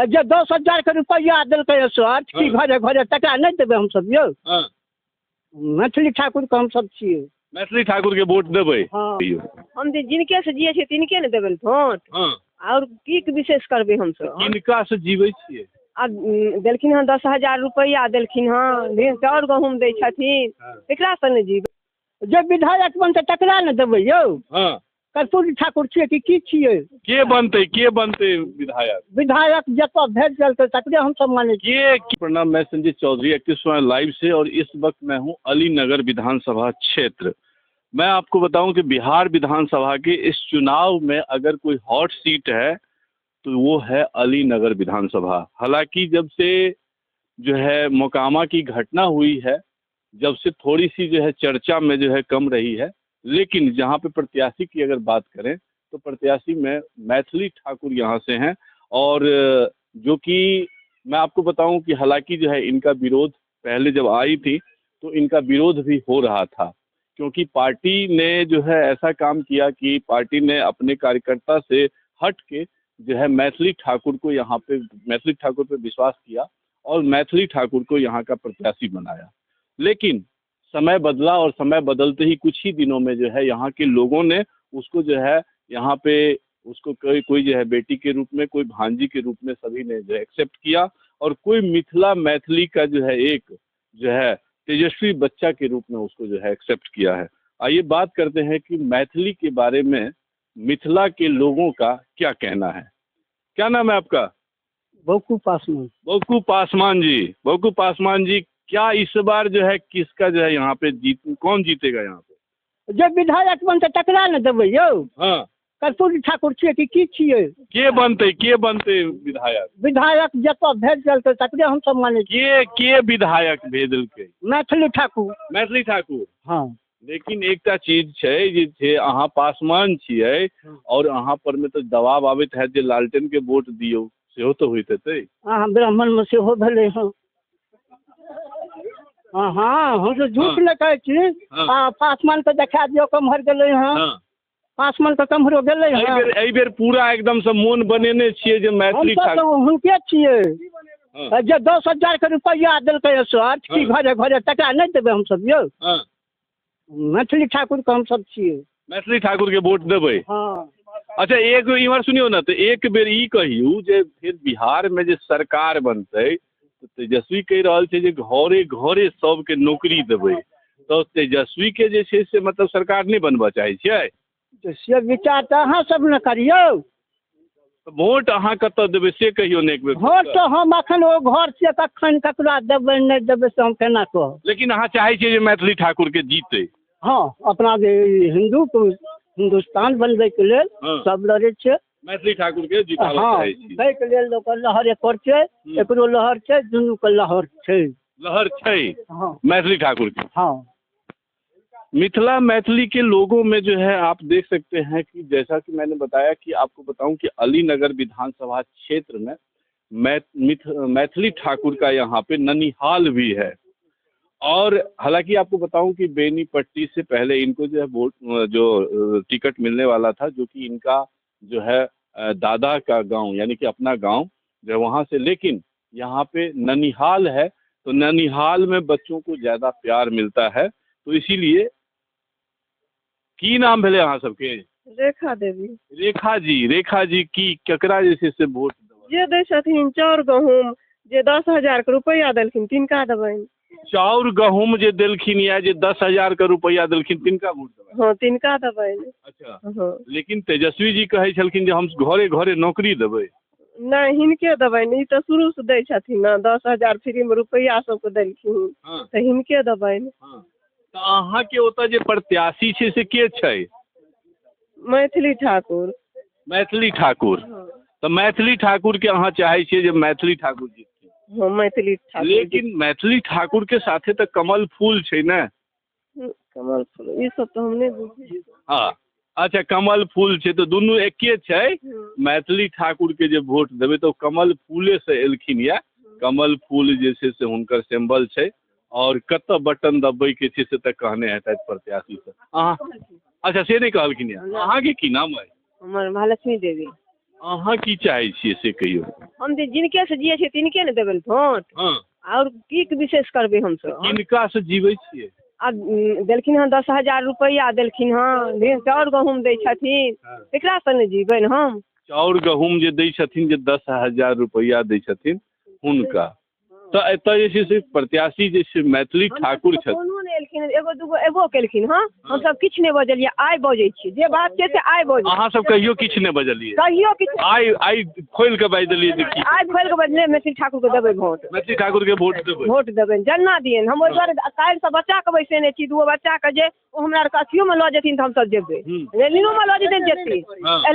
जे 10,000 के रुपैआ देलकै सर की घरे घरे, तकरा नहि देबै हमसब यौ। मैथिली ठाकुर के हमसब छियै। मैथिली ठाकुर के वोट देबै? हँ। हम जे जिनके से जियै छियै तिनके ने देबै वोट। आओर की विशेष करबै हमसब? किनका से जीबै छियै? आब देलखिन हँ 10,000 रुपैआ देलखिन हँ, चाउर गहूँम दै छथिन, तेकरा से ने जीबै। जे विधायक बनतै तकरा ने देबै यौ। कर्पूरी ठाकुर छियै कि की छियै? के बनतै, के बनतै विधायक? विधायक जतऽ भेज देलकै तकरे हमसब मानै छियै। के? प्रणाम, मैं संजय चौधरी एक्टिव समय लाइव से, और इस वक्त मैं हूँ अलीनगर विधानसभा क्षेत्र। मैं आपको बताऊं कि बिहार विधानसभा के इस चुनाव में अगर कोई हॉट सीट है तो वो है अलीनगर विधानसभा। हालांकि जब से जो है मोकामा की घटना हुई है, जब से थोड़ी सी जो है चर्चा में जो है कम रही है, लेकिन जहाँ पे प्रत्याशी की अगर बात करें तो प्रत्याशी में मैथिली ठाकुर यहाँ से हैं, और जो कि मैं आपको बताऊं कि हालांकि जो है इनका विरोध पहले जब आई थी तो इनका विरोध भी हो रहा था, क्योंकि पार्टी ने जो है ऐसा काम किया कि पार्टी ने अपने कार्यकर्ता से हट के जो है मैथिली ठाकुर को यहाँ पे, मैथिली ठाकुर पे विश्वास किया और मैथिली ठाकुर को यहाँ का प्रत्याशी बनाया। लेकिन समय बदला और समय बदलते ही कुछ ही दिनों में जो है यहाँ के लोगों ने उसको जो है यहाँ पे उसको कोई कोई जो है बेटी के रूप में, कोई भांजी के रूप में सभी ने जो है एक्सेप्ट किया, और कोई मिथिला मैथिली का जो है एक जो है तेजस्वी बच्चा के रूप में उसको जो है एक्सेप्ट किया है। आइए बात करते हैं कि मैथिली के बारे में मिथिला के लोगों का क्या कहना है। क्या नाम है आपका? बौकू पासवान। बौकू पासवान जी, बौकू पासवान जी, क्या इस बार जो है किसका जो है यहाँ पे जीत, कौन जीतेगा यहाँ पे? जे विधायक बनतै तकरा ने देबै यौ। कर्पूरी ठाकुर छियै कि की छियै? के बनतै, के बनतै विधायक? विधायक जतऽ भेज देलकै तकरे हमसब मानै छियै। के के विधायक भेज देलकै? मैथिली ठाकुर। मैथिली ठाकुर। हँ। लेकिन एकटा चीज छै जे छै अहाँ पासवान छियै और अहाँ पर में तऽ दबाव आबैत हैत जे लालटेन के वोट दियौ, सेहो तऽ होइत हेतै। अहाँ ब्राह्मण में सेहो भेलै हँ। हँ, हँ, हम तऽ झूठ नहि कहै छी। आ पासवान के देखा दियौ कम्हर गेलै हँ। पासवान के कम्हरो गेलै हँ। एहि बेर पूरा एकदम से मोन बनेने छियै जे मैथिली ठाकुर हुनके छियै। जे 10,000 के रुपैआ देलकै सर की घरे घरे, तकरा नहि देबै हमसब यौ। मैथिली ठाकुर के हमसब छियै। मैथिली ठाकुर के वोट देबै? हँ। अच्छा, एक इम्हर सुनियौ ने, तऽ एक बेर ई कहियौ जे फेर बिहार में जे सरकार बनतै तऽ तेजस्वी कहि रहल छै जे घरे घरे सबके नौकरी देबै, तऽ तेजस्वी के जे छै से मतलब सरकार नहि बनबऽ चाहै छियै? से विचार तऽ अहाँ सब ने करियौ। वोट अहाँ कतऽ देबै से कहियौ ने एक बेर। वोट तऽ हम अखन ओ घर छियै, कखन ककरा देबै नहि देबै से हम केना कहब। लेकिन अहाँ चाहै छियै जे मैथिली ठाकुर के जीतै? हँ, अपना जे हिन्दू हिन्दुस्तान बनबैके लेल सब लड़ै छै। मैथिली ठाकुर के जिताबऽ चाहै छी। ताहिके लेल ओकर लहर एकर छै, एकरो लहर छै, दुनू के लहर छै। लहर छै। हँ। मैथिली ठाकुर के। हँ। मिथिला मैथिली के लोगों में जो है आप देख सकते हैं कि जैसा कि मैंने बताया कि आपको बताऊं कि अलीनगर विधानसभा क्षेत्र में मैथिली ठाकुर का यहाँ पे ननिहाल भी है। और हालांकि आपको बताऊं कि बेनीपट्टी से पहले इनको जो है वोट जो टिकट मिलने वाला था, जो कि इनका जो है दादा का गांव यानी कि अपना गांव जो है वहाँ से, लेकिन यहाँ पे ननिहाल है तो ननिहाल में बच्चों को ज़्यादा प्यार मिलता है, तो इसीलिए। की नाम भेलै अहाँ सबके? रेखा देवी। रेखा जी, रेखा जी की केकरा जे छै से वोट देबै? जे दै छथिन चाउर गहूँम, जे 10,000 के रुपैआ देलखिन तिनका देबनि। चाउर गहूँम जे देलखिन या जे 10,000 के रुपैआ देलखिन तिनका वोट देबै? हँ, तिनका देबनि। अच्छा। हँ। लेकिन तेजस्वी जी कहै छलखिन जे हम घरे घरे नौकरी देबै। नहि, हिनके देबनि, ई तऽ शुरू से दै छथिन ने, 10,000 फ्री में रुपैआ सबके देलखिन। तऽ हिनके देबनि। तऽ अहाँके ओतऽ जे प्रत्याशी छै से के छै? मैथिली ठाकुर। मैथिली ठाकुर। तऽ मैथिली ठाकुर के अहाँ चाहै छियै जे मैथिली ठाकुर जीतथिन? हँ, मैथिली ठाकुर। लेकिन मैथिली ठाकुर के साथे तऽ कमल फूल छै ने? कमल फूल ई सब तऽ हम नहि बुझै छी। हँ, अच्छा, कमल फूल छै तऽ दुनू एके छै। मैथिली ठाकुर के जे वोट देबै तऽ ओ कमल फूले से एलखिन या, कमल फूल जे छै से हुनकर सिम्बल छै, और कतऽ बटन दबबै के छै से तऽ कहने हेतथि प्रत्याशी सब। अहाँ अच्छा से नहि कहलखिन या। अहाँके की नाम अइ? हमर महालक्ष्मी देवी। अहाँ की चाहै छियै से कहियौ। हम जे जिनके से जियै छियै तिनके ने देबै वोट। आओर की विशेष करबै हमसब? किनका से जीबै छियै? आ देलखिन हँ 10,000 रुपैआ देलखिन हँ, चाउर गहूँम दै छथिन, तेकरासँ ने जीबै हम। चाउर गहूँम जे दै छथिन, जे 10,000 रुपैआ दै छथिन हुनका, तऽ एतऽ जे छै से प्रत्याशी जे छै मैथिली ठाकुर छथिन। कोनो नहि एलखिन, एगो दूगो एबो केलखिन हँ, हमसब किछु नहि बजलियै, आइ बजै छियै, जे बात छै से आइ बजै। अहाँ सब कहियो किछु नहि बजलियै? कहियो किछु आइ खोलि कऽ बाजि देलियै जे की? आइ खोलि कऽ बजलियै, मैथिली ठाकुरके देबै वोट। मैथिली ठाकुरके वोट देबै? वोट देबै, जेना दियनि। हम ओहि दुआरे काल्हिसँ बच्चाके बैसेने छी, दूगो बच्चाके, जे ओ हमरा आरके अथियोमे लऽ जेथिन तऽ हमसब जेबै, रेलिंगोमे लऽ जेथिन जेथिन,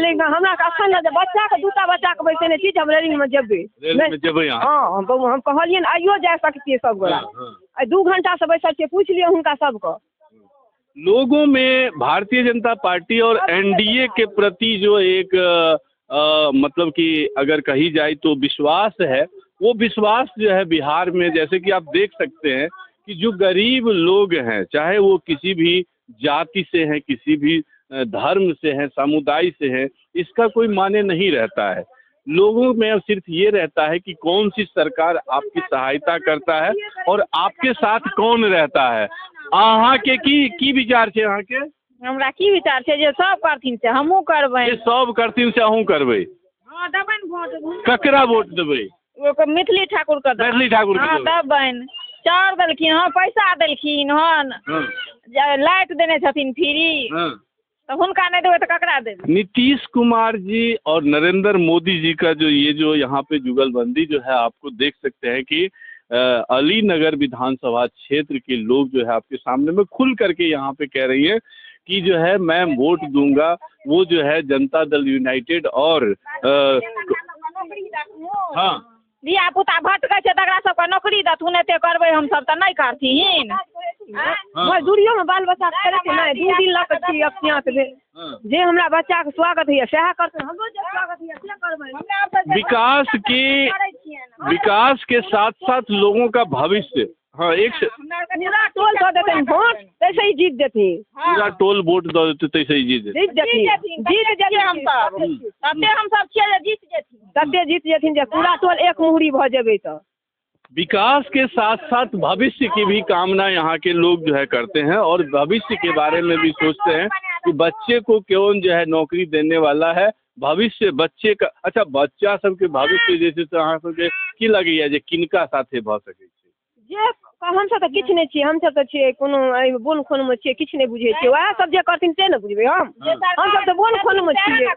लेकिन हमरा अखन लऽ बच्चाके, दूटा बच्चाके बैसेने छी जे हम रेलिंगमे जेबै। रेलिंगमे जेबै अहाँ? हँ, हम कहलियनि आइयो जा सकतियै सब गोरा, आइ 2 घंटा से बैसल छियै, पूछि लियौ हुनका सबके। लोगों में भारतीय जनता पार्टी और एनडीए के प्रति जो एक मतलब कि अगर कही जाए तो विश्वास है, वो विश्वास जो है बिहार में, जैसे कि आप देख सकते हैं कि जो गरीब लोग हैं, चाहे वो किसी भी जाति से हैं, किसी भी धर्म से हैं, समुदाय से हैं, इसका कोई माने नहीं रहता है। लोगों में अब सिर्फ ये रहता है कि कौन सी सरकार आपकी सहायता करता है और आपके साथ कौन रहता है। अहाँ के की की विचार छै अहाँ के? हमरा की विचार छै जे सब करथिन से हमहूँ करबै। जे सब करथिन से अहूँ करबै? हँ, देबनि वोट। ककरा वोट देबै? मैथिली ठाकुर के। मैथिली ठाकुर के? हँ, देबनि। चाउर देलखिन हँ, पैसा देलखिन हन, लाइट देने छथिन फ्री, तो हुनका नहीं देबै तो ककरा देबै? नीतीश कुमार जी और नरेंद्र मोदी जी का जो ये जो यहाँ पे जुगलबंदी जो है, आपको देख सकते हैं कि अलीनगर विधानसभा क्षेत्र के लोग जो है आपके सामने में खुल करके यहाँ पे कह रही है कि जो है मैं वोट दूंगा वो जो है जनता दल यूनाइटेड और हाँ धिया पुता भटकै छै तकरा सबके नौकरी देथुन, एते करबै हमसब तऽ नहि करथिन। मजदूरियोमे बाल बच्चा करै छै नहि, 2 दिन लऽ कऽ छी अपसियाँत भेल, जे हमरा बच्चाके स्वागत होइए सएह करतै, हमरो जे स्वागत होइए से करबै। विकास के साथ साथ लोगों का भविष्य। हाँ, एक पूरा टोल दऽ देथिन वोट तैसे ही जीत जेथिन। पूरा टोल वोट दऽ देतै तैसे ही जीत जेथिन। जीत जेथिन हमसब, तते हमसब छियै जे जीत जेथिन, तते जीत जेथिन जे पूरा टोल एक मुहरी भऽ जेबै। तऽ विकास के साथ साथ भविष्य की भी कामना यहाँ के लोग जो है करते हैं और भविष्य के बारे में भी सोचते हैं कि बच्चे को कौन जो है नौकरी देने वाला है, भविष्य बच्चे का। अच्छा, बच्चा सबके भविष्य जे छै अहाँ सबके की लगैया जे किनका साथे भऽ सकै छै? जे हमसब तऽ किछु नहि छियै, हमसब तऽ छियै कोनो बोन खोनमे छियै, किछु नहि बुझै छियै, उएह सब जे करथिन से ने बुझबै हम। हमसब तऽ बोन खोनमे छियै,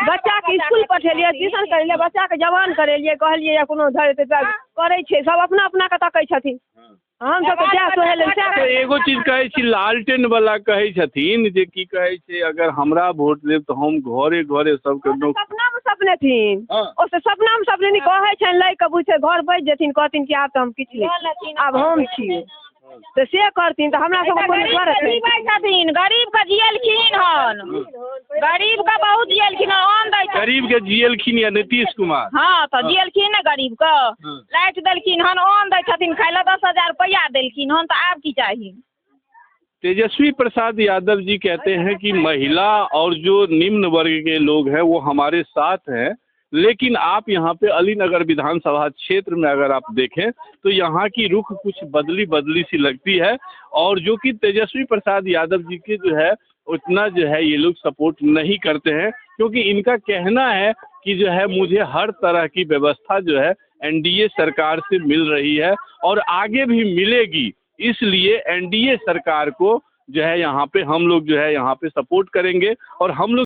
बच्चाके इसकुल पठेलियै, ट्यूशन करेलियै, बच्चाके जवान करेलियै, कहलियै कोनो धर करै छै, सब अपना अपनाके तकै छथिन, हमसब तऽ जएह सोहेलै सएह। एगो चीज कहै छी, लालटेन वाला कहै छथिन जे की कहै छै अगर हमरा वोट देब तऽ हम घरे घरे सबके सपनामे सपनेथिन, ओ से सपनामे सपनेथिन, कहै छनि लै कऽ बुझै घर बैठ जेथिन, कहथिन कि आब तऽ हम किछु नहि, आब हम छियै, तऽ से करथिन। तऽ हमरा सबके कोनो डर जीबै छथिन, गरीबके जियलखिन हन, गरीबके बहुत जियलखिन हन, दै गरीबके जियलखिन या नीतीश कुमार? हँ, तऽ जियलखिन ने गरीबके, लाइट देलखिन हन, अन्न दै छथिन खाय लए, 10,000 रुपैआ देलखिन हन, तऽ आब की चाही? तेजस्वी प्रसाद यादव जी कहते हैं कि महिला और जो निम्न वर्ग के लोग हैं वो हमारे साथ हैं, लेकिन आप यहाँ पे अलीनगर विधानसभा क्षेत्र में अगर आप देखें तो यहाँ की रुख कुछ बदली बदली सी लगती है और जो कि तेजस्वी प्रसाद यादव जी के जो है उतना जो है ये लोग सपोर्ट नहीं करते हैं, क्योंकि इनका कहना है कि जो है मुझे हर तरह की व्यवस्था जो है एनडीए सरकार से मिल रही है और आगे भी मिलेगी, इसलिए एनडीए सरकार को जो है यहाँ पे हम लोग जो है यहाँ पे सपोर्ट करेंगे और हम लोग